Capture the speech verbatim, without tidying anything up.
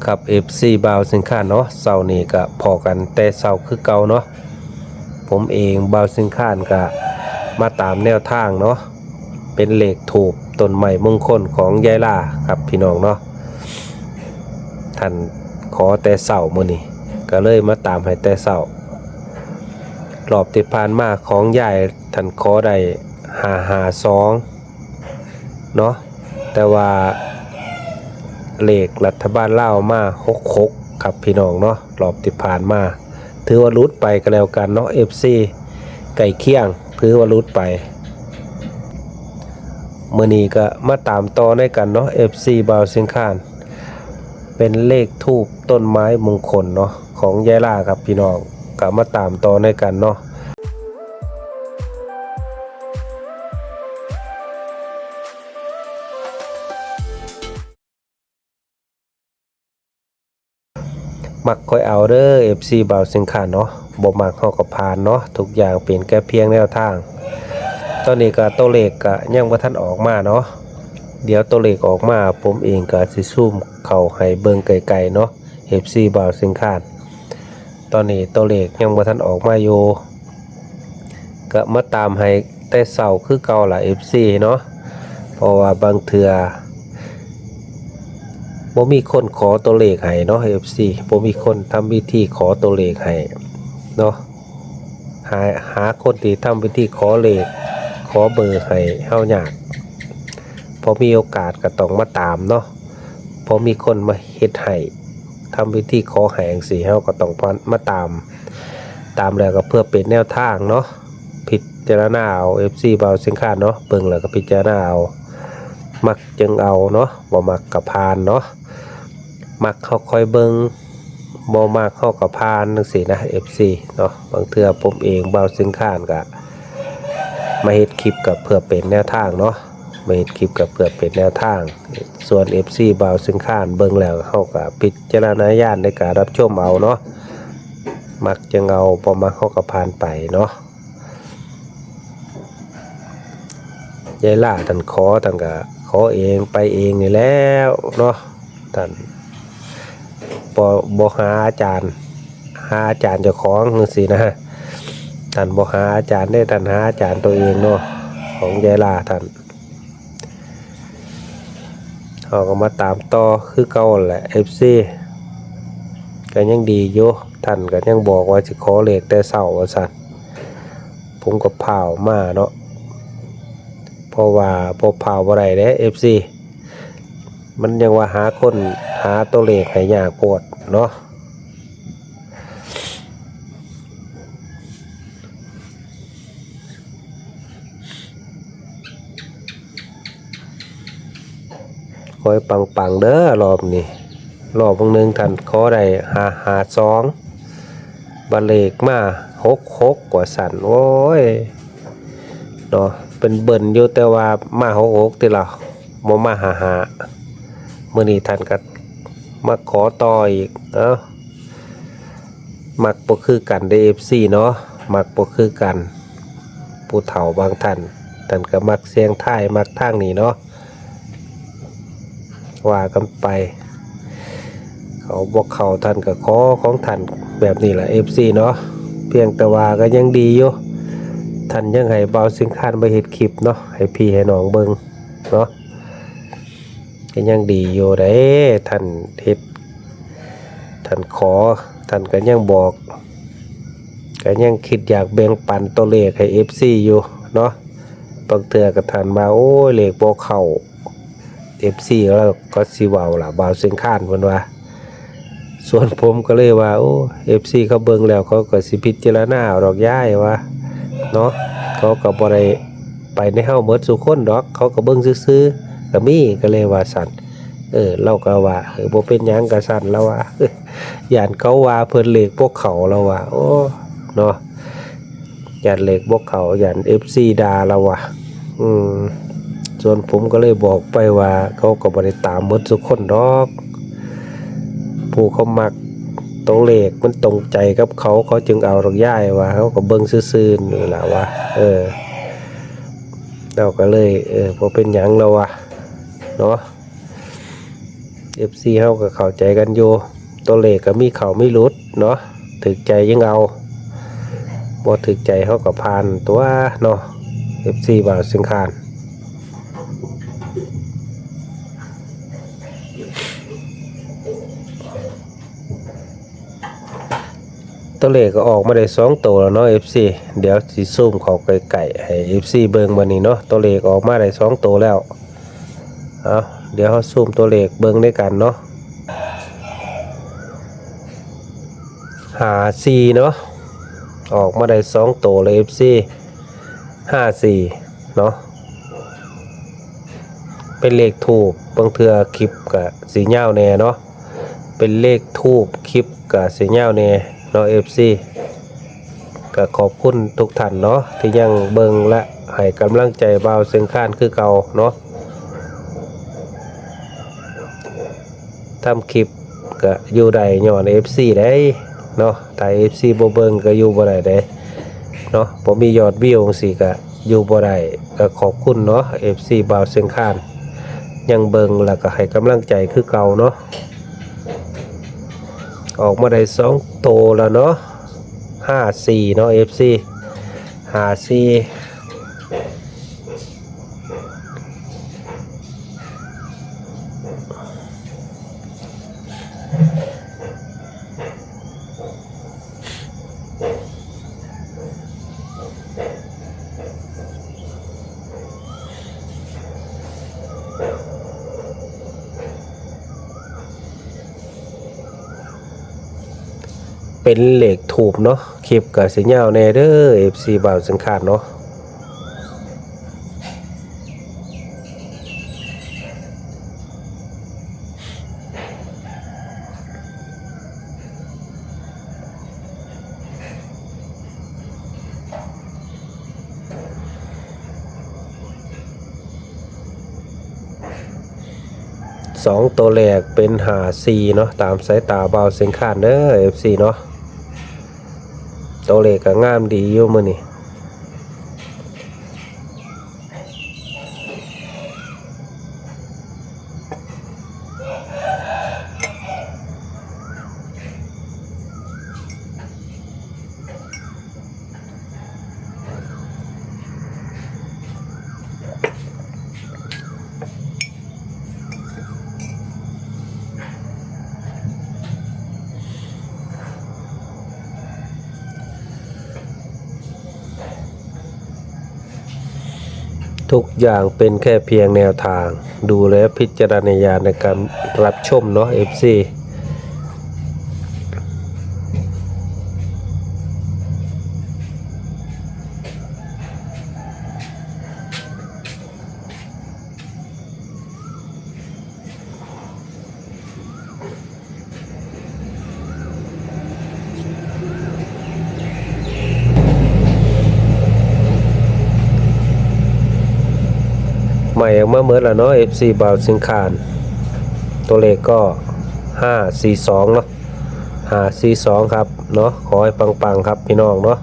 ครับ เอฟซี บ่าวสิงคานเนาะ เช้านี้ก็พ้อกันแต่เช้าคือเก่าเนาะ ผมเองบ่าวสิงคานก็มาตามแนวทางเนาะ เป็นเลขธูปต้นไม้มงคลของยายลาครับพี่น้องเนาะ ท่านขอแต่เช้ามื้อนี้ ก็เลยมาตามให้แต่เช้า รอบที่ผ่านมาของยายท่านขอได้ห้าห้าสอง เนาะ แต่ว่าเลขรัฐบาลลาวมาหกหกครับพี่น้องเนาะ รอบที่ผ่านมา ถือว่าหลุดไปก็แล้วกันเนาะ เอฟซี ใกล้เคียง ถือว่าหลุดไป มื้อนี้ก็มาตามต่อในกันเนาะ เอฟซี บ่าวสิงคาน เป็นเลขธูปต้นไม้มงคลเนาะ ของยายลาครับพี่น้อง ก็มาตามต่อในกันเนาะ มักค่อยเอาเด้อ เอฟซี บ่าวสิงคานเนาะ บ่มักเฮาก็ผ่านเนาะ ทุกอย่างเป็นแค่เพียงแนวทาง ตอนนี้ก็ตัวเลขก็ยังบ่ทันออกมาเนาะ เดี๋ยวตัวเลขออกมา ผมเองก็สิซูมเข้าให้เบิ่งไกลๆเนาะ เอฟซี บ่าวสิงคาน ตอนนี้ตัวเลขยังบ่ทันออกมาอยู่ ก็มาตามให้แต่เช้าคือเก่าล่ะ เอฟซี เนาะ เพราะว่าบางเทื่อบ่มีคนขอตัวเลขให้เนาะ เอฟซี บ่มีคนทำพิธีขอตัวเลขให้เนาะ หา หาคนที่ทำพิธีขอเลข ขอเบอร์ให้เฮายาก พอมีโอกาสก็ต้องมาตามเนาะ พอมีคนมาเฮ็ดให้ ทำพิธีขอให้จั่งซี้ เฮาก็ต้องมาตาม ตามแล้วก็เพื่อเป็นแนวทางเนาะ พิจารณาเอา เอฟซี บ่าวสิงคานเนาะ เบิ่งแล้วก็พิจารณาเอา มักจึงเอาเนาะ บ่มักก็ผ่านเนาะ มักเฮาค่อยเบิ่ง บ่มักเฮาก็ผ่านจั่งซี้นะ เอฟซี เนาะ บางเทื่อผมเองบ่าวสิงคานก็มาเฮ็ดคลิปก็เพื่อเป็นแนวทางเนาะ มาเฮ็ดคลิปก็เพื่อเป็นแนวทาง ส่วน เอฟซี บ่าวสิงคานเบิ่งแล้วเฮาก็พิจารณญาณในการรับชมเอาเนาะ มักจึงเอา บ่มักเฮาก็ผ่านไปเนาะ ยายลาท่านขอ ท่านก็ขอเองไปเองนี่แล้วเนาะ ท่านบ่ บ่หาอาจารย์ หาอาจารย์เจ้าของจั่งซี้นะ ท่านบ่หาอาจารย์เด้ ท่านหาอาจารย์ตัวเองเนาะ ของยายลาท่าน เฮาก็มาตามต่อคือเก่าแหละ เอฟซี ก็ยังดีอยู่ ท่านก็ยังบอกว่าสิขอเลขแต่เช้าว่าซั่น ผมก็ฟ้าวมาเนาะ เพราะว่าบ่ฟ้าวบ่ได้เด้ เอฟซี มันยังว่าหาคน หาตัวเลขให้ยากโพดเนาะ ขอให้ปังๆเด้อรอบนี้ รอบเบิ่งหนึ่งท่านขอได้ห้าห้าสอง บัดเลขมาหกหกว่าซั่น โอ้ย เนาะ เป็นเบิ้ลอยู่ แต่ว่ามาหกหกติล่ะ บ่มาห้าห้า มื้อนี้ท่านก็มาขอต่ออีก เอ้า มักบ่คือกันเด้ เอฟซี เนาะ มักบ่คือกัน ผู้เฒ่าบางท่าน ท่านก็มักเสี่ยงทาย มักทางนี้เนาะ ว่ากันไป เขาบ่เข้าท่านก็ขอของท่านแบบนี้ล่ะ เอฟซี เนาะ เพียงแต่ว่าก็ยังดีอยู่ ท่านยังให้บ่าวสิงคานมาเฮ็ดคลิปเนาะ ให้พี่ให้น้องเบิ่งเนาะ ก็ยังดีอยู่เด้ ท่านเฮ็ด ท่านขอ ท่านก็ยังบอก ก็ยังคิดอยากแบ่งปันตัวเลขให้ เอฟซี อยู่เนาะ บางเทื่อก็ท่านว่า โอ้ย เลขบ่เข้า เอฟซี แล้วก็สิเว้าล่ะ บ่าวสิงคานเพิ่นว่า ส่วนผมก็เลยว่า โอ้ เอฟซี เขาเบิ่งแล้วเขาก็สิพิจารณาเอาดอกยายว่า เนาะ เขาก็บ่ได้ไปในเฮาหมดซุคนดอก เขาก็เบิ่งซื่อๆ ก็มี ก็เลยว่าซั่น เออ เราก็ว่า เออ บ่เป็นหยังก็ซั่น เราว่า ย้านเขาว่าเพิ่นเลขบ่เข้า เราว่า โอ้ เนาะ ย้านเลขบ่เข้า ย้าน เอฟซี ด่า เราว่า อืม ส่วนผมก็เลยบอกไปว่า เขาก็บ่ได้ตามหมดซุคนดอก ผู้เขามักตัวเลขมันตรงใจกับเขา เขาจึงเอาดอกยายว่า เขาก็เบิ่งซื่อๆ นี่ล่ะว่า เออ เราก็เลย เออ บ่เป็นหยัง เราว่า เนาะ เอฟซีเฮาก็เข้าใจกันอยู่ ตัวเลขก็มีเข้ามีหลุดเนาะ ถืกใจยังเอา บ่ถืกใจเฮาก็ผ่านตัวเนาะ เอฟซี บ่าวเชียงคาน ตัวเลขก็ออกมาได้สองตัวแล้วเนาะ เอฟซี เดี๋ยวสิซูมเข้าใกล้ๆให้ เอฟซี เบิ่งบัดนี้เนาะ ตัวเลขออกมาได้สองตัวแล้ว เอา เดี๋ยวเราซูมตัวเลขเบิ่งด้วยกันเนาะ ห้าสี่ เนาะ ออกมาได้สองตัวเลย เอฟซี ห้าสี่ เนาะ เป็นเลขธูป บางเทื่อคลิปก็สิยาวแหน่เนาะ เป็นเลขธูป คลิปก็สิยาวแหน่เนาะ เอฟซี ก็ขอบคุณทุกท่านเนาะ ที่ยังเบิ่งและให้กำลังใจบ่าวเชียงคานคือเก่าเนาะ ทำคลิปก็อยู่ได้ย้อน เอฟซี เด้เนาะ ถ้า เอฟซี บ่เบิ่งก็อยู่บ่ได้เด้เนาะ บ่มียอดวิวจั่งซี้ก็อยู่บ่ได้ ก็ขอบคุณเนาะ เอฟซี บ่าวเชียงคาน ยังเบิ่งแล้วก็ให้กำลังใจคือเก่าเนาะ ออกมาได้สองตัวแล้วเนาะ ห้าสี่ เนาะ เอฟซี ห้าสี่ เป็นเลขธูปเนาะ คลิปก็สิยาวแหน่เด้อ เอฟซี บ่าวเชียงคานเนาะ สองตัวแรกเป็นห้าสี่ เนาะ ตามสายตาบ่าวเชียงคานเด้อ เอฟซี เนาะ ตัวเลขก็งามดีอยู่มื้อนี้ ทุกอย่างเป็นแค่เพียงแนวทาง ดูแล้วพิจารณญาณในการรับชมเนาะ เอฟซี ใหม่ออกมาเมิดแล้วเนาะ เอฟซี บ่าวเชียงคาน ตัวเลขก็ ห้าสี่สอง เนาะ ห้าสี่สอง ครับเนาะ ขอให้ปังๆ ครับพี่น้องเนาะ